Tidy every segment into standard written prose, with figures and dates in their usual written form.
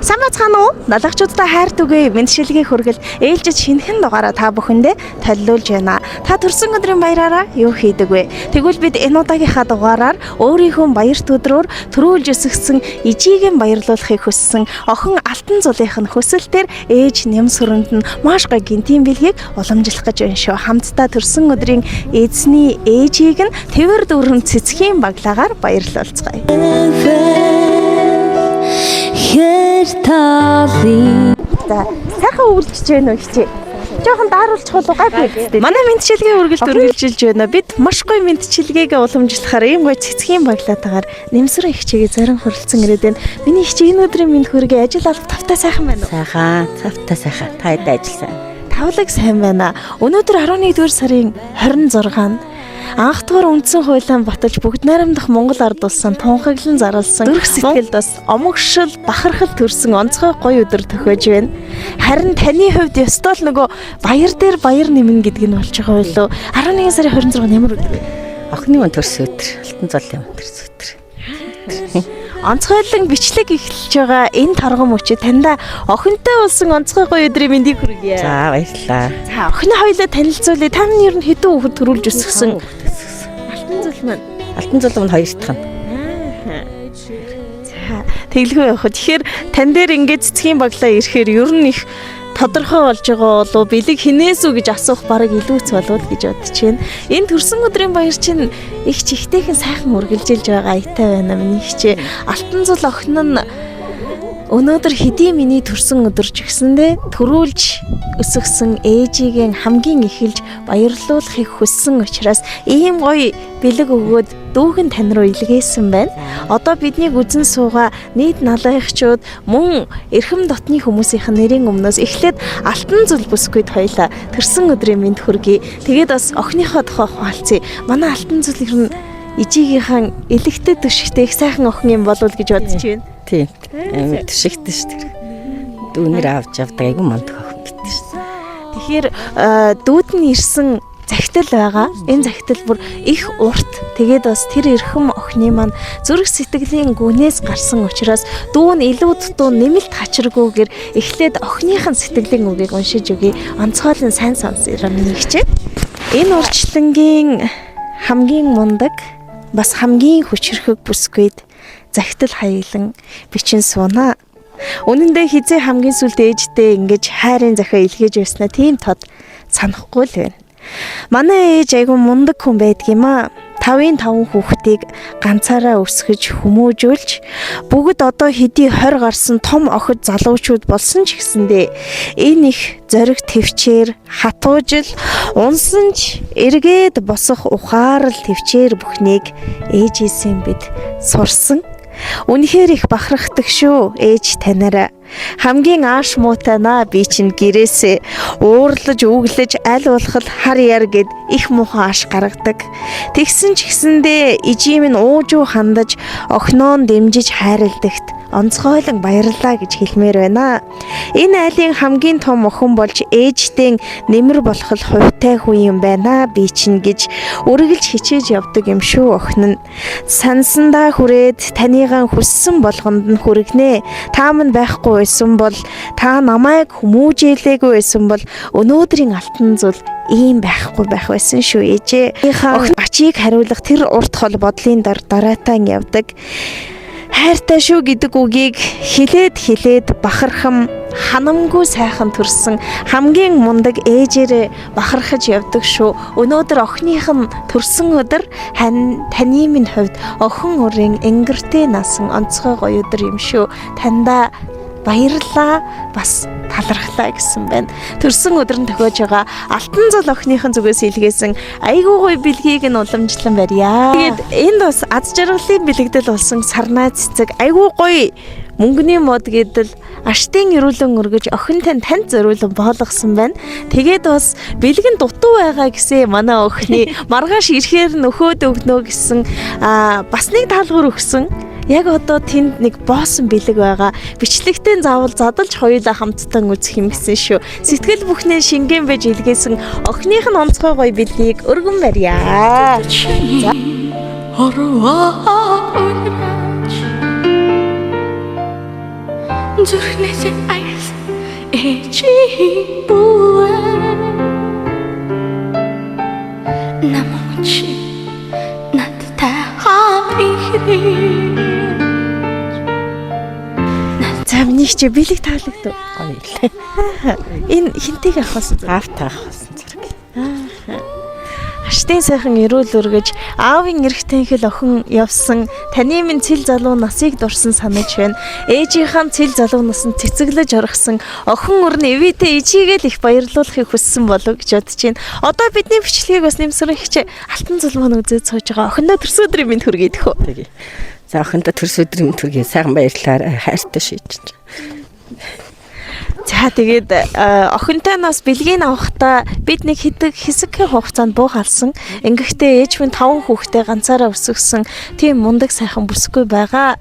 Сайн бацгаана уу? Далагчуудаа хайр түгээ, мэдшилгээ хүргэл ээлжид шинэхэн дугаараа та бүхэндээ толиулж байна. Та төрсөн өдрийн баяраараа юу хийдэг вэ? Тэгвэл бид энэ удаагийнхаа дугаараар өөрийнхөө баяр төдрөөр төрүүлж өсгсөн ижигийн баярлуулахыг хүссэн охин Алтан зулынх нь хүсэлтээр ээж Нямсүрэнд нь маш гоё гинтийн бэлгийг уламжлах гэж байна шүү. Хамтдаа төрсөн өдрийн эзний ээжийг нь тэвэр дүүрэн цэцгийн баглаагаар баярлуулцгаая. Хэр талын За, сайхан өвлөж байна уу хичээ? Жохон daarуулчих болов гайгүй. Манай мэдчилгээ үргэлж үргэлжилж байна. Бид маш гоё мэдчилгээгээ уламжлахаар ийм гоё цэцгийн баглаатаагаар нэмсрэн хичээгээ зарим хуралцсан ирээд байна. Миний хичээ энэ өдрийн мэнд хүргээ ажил алба тавтай сайхан байна уу? Сайхан, цавтай сайхан. Та хэд ажилласан? Тавлаг сайн байна. Өнөөдөр 11-р сарын 26-нд анх дугаар үндсэн хуулиан баталж бүгд найрамдах Монгол ард улсын тунхаглан зарласан зүрх сэтгэлд бас омогшил, бахархал төрсэн онцгой гоё өдөр төхөөж байна. Харин таны хувьд ёстой л нөгөө баяр дээр баяр нэмнэ гэдэг нь болж байгаа байлоо. 11 сарын 26 нь ямар өдөр вэ? Охины мөн төрсөн өдөр, Алтан золын мөн төрсөн өдөр. Онцгойлон бичлэг эхэлж байгаа энэ торгон мөчид таньда охинтой болсон онцгой гоё өдрийн мэндийг хүргье. За, баярлалаа. За, охины хоёлаа танилцуулъя. Та нар ер нь хэдэн хүүхэд төрүүлж өсгсөн? Алтан зул маань. Алтан зол мөн хоёр дахь нь. За, тэглэхүү явах. Тэгэхээр тань дээр ингээд цэцгийн баглаа ирэхээр ер нь их тодорхой болж байгаа болов бэлэг хинээс үү гэж асуух бараг илүүц болов гэж бодож байна. Энэ төрсөн өдрийн баяр чинь их чихтэйхэн сайхан үргэлжилж байгаа айтай байна миний хичээ. Алтан зул охин нь өнөөдөр хэдий миний төрсөн өдөр ч гэсэндээ төрүүлж өсгсөн ээжигийн хамгийн эхэлж баярлуулахыг хүссэн учраас ийм гоё бэлэг өгөөд дүүгэн тань руу илгээсэн байна. Одоо биднийг үзэн суугаа нийт налайхчууд мөн эрхэм дотны хүмүүсийнх нь нэрийн өмнөөс эхлээд алтан зүл бүсгүйд хоёлаа төрсөн өдрийн мэнд хүргэе. Тэгээд бас охиныхоо тухай хуваалцъя. Манай алтан зүл ер нь ижигийнхэн элэгтэй төшигтэй их сайхан охин юм болов уу гэж бодож байна. Тийм. Амар төшигтэй шүү дээ. Дүүнэр авч явдаг айгу мундаг охин гэдэг шүү дээ. Тэгэхээр дүүд нь ирсэн захидал байгаа. Энэ захидал бүр их урт. Тэгээд бас тэр эрхэм охины маань зүрх сэтгэлийн гүнээс гарсан учраас дүү нь илүү дутуу нэмэлт хачиргүйгээр эхлээд охиных нь сэтгэлийн үгийг уншиж өгье. Онцгойлон сайн сонсъё миний хичээ. Энэ урчлангийн хамгийн мундаг бас хамгийн хүчрхэг бүсгүйд захидал хаялан бичин сунаа. Үнэн дээр хизээ хамгийн сүүлд ээжтэй ингэж хайрын захиа илгээж байснаа тийм тод санахгүй л байна. Манай ээж айгүй мундаг хүн байдгиймаа. 5-ын 5 хүүхдийг ганцаараа өсгөж хүмүүжүүлж бүгд одоо хэдий 20 гарсан том охид залуучууд болсон ч гэсэндээ энэ их зориг төвчээр хатуужил унсан ч эргээд босох ухаарл төвчээр бүхнийг ээжээсээ бид сурсан. Үнэхээр их бахархдаг шүү ээж танаараа. Хамгийн ааш муутайнаа би чинь гэрээсээ уурлаж үглэж аль болох хар яр гэд их муухай ааш гаргадаг. Тэгсэн ч гэсэндээ ижим нь уужуу хандаж охиноо нь дэмжиж хайрладагт онцгойлон баярлалаа гэж хэлмээр байна. Энэ айлын хамгийн том охин болж ээжтэй нэмэр болох л хувьтай хүн юм байна би чинь гэж үргэлж хичээж явдаг юм шүү охин нь. Сансандаа хүрээд таныгаан хүссэн болгонд нь хүргэнэ. Та минь байхгүй байсан бол та намайг хүмүүжээлээгүй байсан бол өнөөдрийн алтан зул ийм байхгүй байх байсан шүү ээжээ. Охин ачийг хариулах тэр урт хол бодлын дараатан явдаг. Хайртай шүү гэдэг үгийг хилээд хилээд бахархам ханамгүй сайхан төрсөн хамгийн мундаг ээжээрээ бахархаж явдаг шүү. Өнөөдөр охиных нь төрсөн өдөр хань таны минь хувьд охин өрийн энгэртэй насан онцгой гоё өдөр юм шүү. Таньда баярлалаа бас талархлаа гэсэн байна. Төрсөн өдөр нь тохиож байгаа алтан зул охиныхын зүгээс илгээсэн айгүй гоё бэлгийг нь уламжлан барья. Тэгээд энд бас аз жаргалын бэлэгдэл болсон сарнай цэцэг айгүй гоё мөнгөний мод гэдэл аштын эрүүлэн өргөж охин тань танд зориулан боолгосон байна. Тэгээд бас бэлэг нь дутуу байгаа гэсэн манай охины маргааш ирэхээр нөхөөд өгнө гэсэн бас нэг даалгавар өгсөн. Яг одоо тэнд нэг боосон бэлэг байгаа. Бичлэгтээ заавал задалж хоёулаа хамттан үзэх юм гэсэн шүү. Сэтгэл бүхнээ шингэн байж илгээсэн охиных нь онцгой гоё бэлгийг өргөн барья. За. Орваа уйраач Зүрхнээсээ аялсан ээжийн бүвэ. Намун чи надтай хамт ихрээ. За, миний чи бэлэг таалагдав. Гоё илээ. Энэ хинтийг авах байсан. Аавтаа авах байсан зэрэг. Аштын сайхан эрүүл өргөж, аавын эрх тэнхэл охин явсан, таны минь цэл залуу насыг дурсан санаж байна. Ээжийнхаа цэл залуу насанд цэцэглэж орхисон охин өрн эвэтэй ижигээл их баярлуулахыг хүссэн болов гэж бодож байна. Одоо бидний бичлэгийг бас нэмсэрэн хичээ алтан зул маань үзээд сууж байгаа. Охиндоо төрсөн өдрийн мэнд хүргэе дөхөө. Тэгээ. За, охиндоо төрсөн өдрийн мэнд хүргэе. Сайхан баярлалаа. Хайртай шийдэж. За, тэгээд охинтой нь бас бэлгийг авахдаа бид нэг хэдэг хэсэгхэн хугацаанд буу халсан. Ингэхдээ ээж минь таван хүүхдээ ганцаараа өсгөсөн тийм мундаг сайхан бүсгүй байгаа.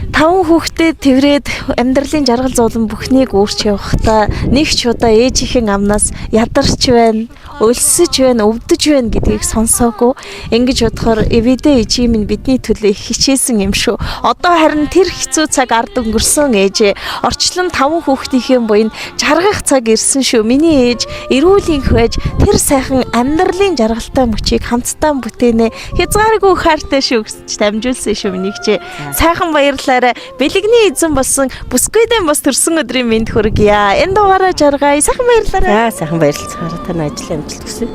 Таван хүүхдээ тэрврээд амьдралын жаргал зовлон бүхнийг үүрч явахдаа нэг ч удаа ээжийнхэн амнаас ядарч байна, өлсөж байна, өвдөж байна гэдгийг сонсоогүй. Ингэж бодохоор эвэдэ ээжийн минь бидний төлөө их хичээсэн юм шүү. Одоо харин тэр хэцүү цаг ард өнгөрсөн ээжээ. Орчлон таван хүүхдийнхээ буян жаргах цаг ирсэн шүү. Миний ээж эрүүл энх байж тэр сайхан амьдралын жаргалтай мөчийг хамтдаа бүтээнэ. Хязгааргүй хайртай шүү гэж дамжуулсан шүү миний хчээ. Сайхан баярлалаарай. Бэлэгний эзэн болсон бүсгүйдэн бас төрсөн өдрийн мэнд хүргье. Энэ дугаараа жаргая. Сайхан баярлалаарай. За, сайхан баярлалаа. Таны ажил амжилт хүсье.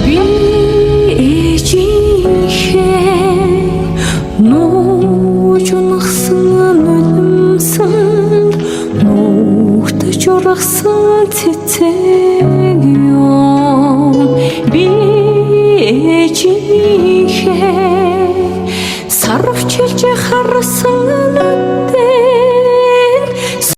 Би ээжийнхээ нууж унагсан нулимсанд нуугдаж ургасан цэцэн.